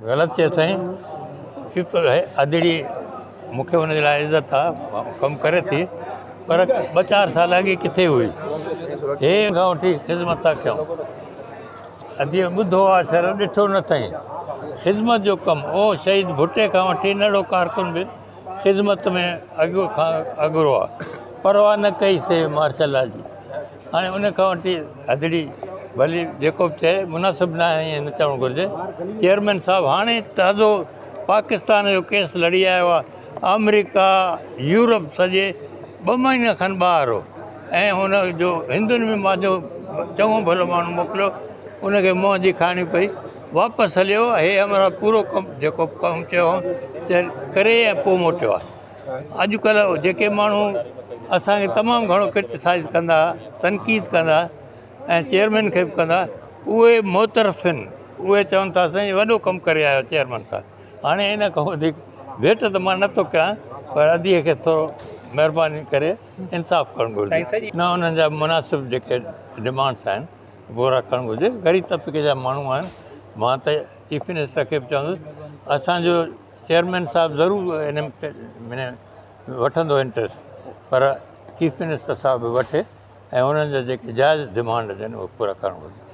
غلط چيو سائين پيپل ادڙي مون کي ان جي لاء عزت آ ڪم ڪري ٿي پر ٻه چار سال اڳي ڪٿي هئي هي کان وٺي خدمت ٿا ڪيون ادي ٻڌو آ سر ڏٺو نه اٿئي خدمت جو ڪم او شهيد ڀٽي کان وٺي نڙو ڪارڪن به خدمت ۾ اڳ کان اڳرو آ پرواهه نه ڪئي سي مارشل لا جي هاڻي ان کان وٺي ادڙي ڀلي جيڪو به چئي مناسب نه آهي ائين نه چوڻ گهرجي چيئرمين صاحب هاڻي تازو پاڪستان جو ڪيس لڙي آيو آهي آمريڪا يورپ سڄي ٻه مهينا کن ٻاهر هو ۽ هن جو هندن ۾ پنهنجو چڱو ڀلو ماڻهو موڪليو ان کي منهن جي کائڻي پئي واپس هليو هي همراهه پورو ڪم جيڪو ڪم چيو هو ڪري ۽ پوء موٽيو آهي اڄڪلهه جيڪي ماڻهو اسانکي تمام گهڻو ڪرٽيسائز ڪندا تنقيد ڪندا ۽ چيئرمين کي به ڪندا اهي معترف آهن اهي چون ٿا سائين وڏو ڪم ڪري آيو چيئرمين صاحب هاڻي ان کان وڌيڪ ڀيٽ ته مان نٿو ڪيان پر اديء کي ٿورو مهرباني ڪري انصاف ڪرڻ گهرجي نه انهن جا مناسب جيڪي ڊمانڊس آهن پورا ڪرڻ گهرجي غريب طبقي جا ماڻهو آهن مان ته چيف منسٽر کي به چوندس اسانجو چيئرمين صاحب ضرور ان ۾ وٺندو انٽرسٽ پر چيف منسٽر صاحب به وٺي ۽ انهن جا جيڪي جائز ڊمانڊ هجن اهي پورا ڪرڻ گهرجن.